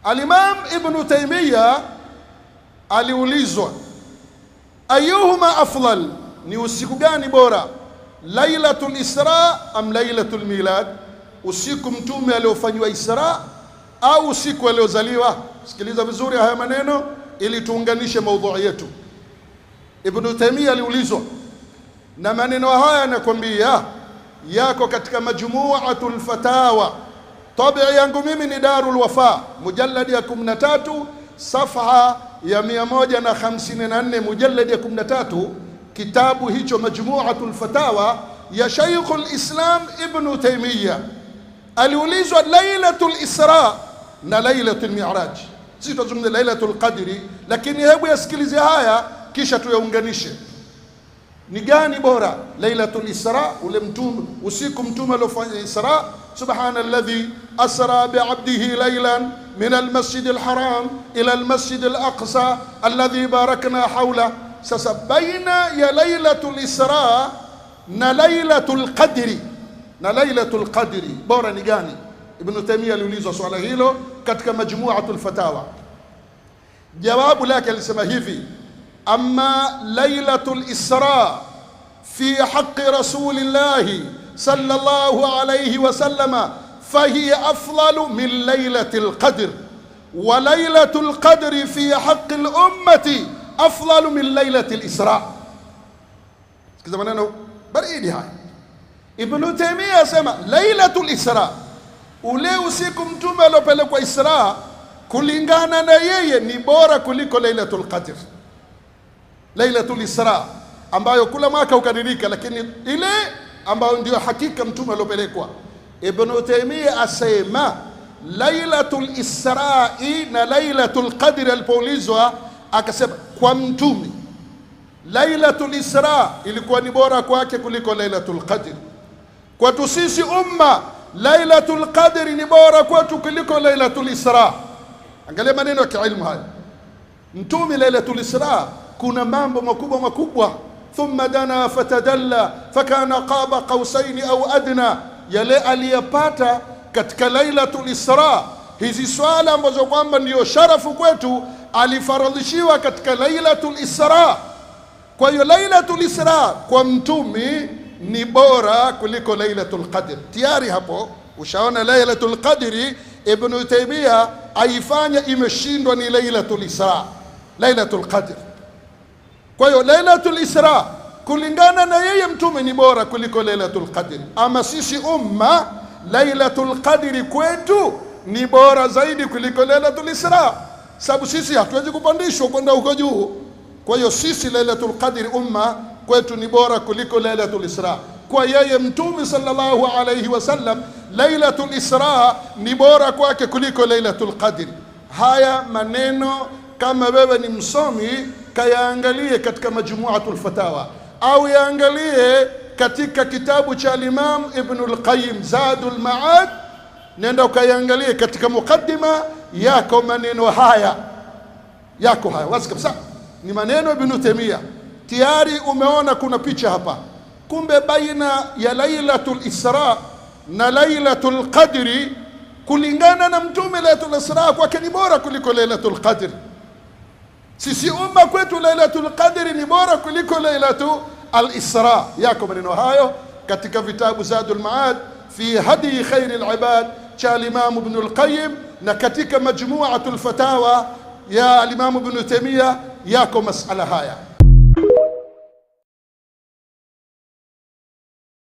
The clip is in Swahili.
Alimam Ibn Taymiyyah aliulizwa, ayuhuma afdal, ni usiku gani bora, Lailatul Isra am Lailatul Milad? Usiku mtume aliofanywa Isra au usiku aliozaliwa? Sikiliza vizuri haya maneno ili tuunganishe maudhui yetu. Ibn Taymiyyah aliulizwa, na maneno haya nakwambia yako katika Majmuatul Fatawa, tabii yangu mimi ni Darul Wafa, mujalladi ya 13 safha ya 154, mujalladi ya 13, kitabu hicho Majmuatul Fatawa ya Sheikhul Islam Ibn Taymiyyah. Aliulizwa Lailatul Isra na Lailatul Mi'raj. Sisi tunazungumza Lailatul Qadri, lakini hebu yasikilize haya kisha tuyaunganishe. Ni gani bora, Lailatul Isra, ule mtume usiku mtume aliofanya Isra, subhanalladhi asra bi'abdihi laylan min almasjid alharam ila almasjid alaqsa alladhi barakna hawla. Sasa baina ya Lailatul Isra na Lailatul Qadri, na Lailatul Qadri bora ni gani? Ibn Taymiyyah aliulizwa swala hilo katika Majmuatul Fatawa. Jawabu lake alisema hivi: amma Lailatul Isra fi haqqi Rasulillahi sallallahu alayhi wa sallama fahiya afdalu min Lailatul Qadr, wa Lailatul Qadri fi haqqi al-ummati afdalu min Lailatul Isra. Sikiza maneno baridi haya. Ibn Taymiyyah asema Lailatul Isra, ule usiku mtume aliopelekwa Isra, kulingana na yeye ni bora kuliko Lailatul Qadr. Lailatul Isra ambayo kila mwaka ukadirika, lakini ile ambayo ndio hakika mtume aliopelekwa. Ibn Taymiyyah asema Lailatul Israi na Lailatul Qadr, alipoulizwa akasema kwa mtume Lailatul Isra ilikuwa ni bora kwake kuliko Lailatul Qadr. Kwetu sisi umma Lailatul Qadr ni bora kwetu kuliko Lailatul Isra. Angalia maneno ya kiilmu haya. Mtume Lailatul Isra kuna mambo makubwa makubwa, thumma dana fatadalla fakana qaba qausaini au adna, yale aliyapata katika Lailatul Isra. Hizi swala ambazo kwamba ndio sharafu kwetu alifaradhishiwa katika Lailatul Isra. Kwa hiyo Lailatul Isra kwa mtume ni bora kuliko Lailatul Qadr. Tayari hapo ushaona Lailatul Qadri Ibn Taymiyyah aifanya imeshindwa ni Lailatul Isra, Lailatul Qadr. Kwa hiyo Lailatul Isra kulingana na yeye mtume ni bora kuliko Lailatul Qadr. Ama sisi umma Lailatul Qadri kwetu ni bora zaidi kuliko Lailatul Isra, sababu sisi hatuwezi kupandishwa kwenda huko juu. Kwa hiyo sisi Lailatul Qadri umma kwetu ni bora kuliko Lailatul Isra. Kwa yeye mtume sallallahu alayhi wasallam Lailatul Isra ni bora kwake kuliko Lailatul Qadr. Haya maneno kama wewe ni msomi kayaangalie katika Majmuatul Fatawa au yaangalie katika kitabu cha Imam Ibn al-Qayyim Zadul Ma'ad, nenda ukayaangalie katika mukaddima yako maneno haya, yako haya wazi kabisa, ni maneno Ibn Taymiyyah. Tayari umeona kuna picha hapa. Kumbe baina ya Lailatul Isra na Lailatul Qadri kulingana na mtume Lailatul Isra kwake ni bora kuliko Lailatul Qadr. Sisi umma kwetu Lailatul Qadri ni bora kuliko Lailatul Isra. Yako maneno hayo katika vitabu Zadul Ma'ad fi hadi khairil ibad cha Imam Ibn al-Qayyim, na katika Majmuatul Fatawa ya Imam Ibn Taymiyyah yako masala haya.